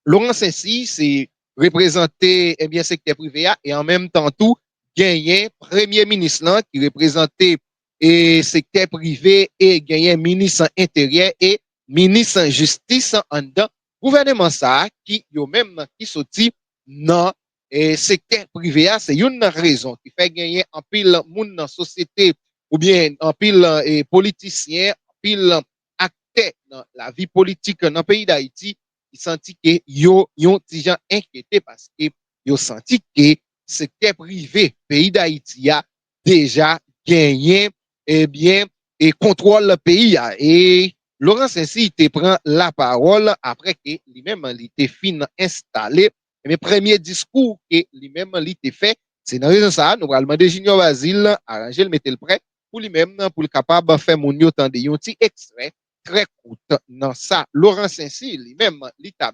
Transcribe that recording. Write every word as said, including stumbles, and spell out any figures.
Laurent Saint-Cyr se reprezante, ebyen, sektè prive a, e an menm tan tou genyen premye minis lan ki reprezante e sektè prive, e genyen minis enteryè e minis jistis anndan gouvèneman sa a, ki yo menm ki soti nan e sektè prive a. Se youn nan rezon ki fè genyen anpil moun nan sosyete oubyen anpil e politisyen, anpil aktè nan lavi politik nan peyi Dayiti ki santi ke yo yon ti jan enkyete paske yo santi ke sektè prive peyi Dayiti a deja genyen, ebyen, e kontwòl peyi a. E Laurent Saint-Cyr te pran lapawòl apre ke li menm li te fin enstale. Ebyen, premye diskou ke li menm li te fè, se nan rezon sa a, nou pral mande Junior Bazil aranje l, mete l prè pou li menm, pou l kapab fè moun yo tande yon ti ekstrè trè kout nan sa Laurent Saint-Cyr li menm li t ap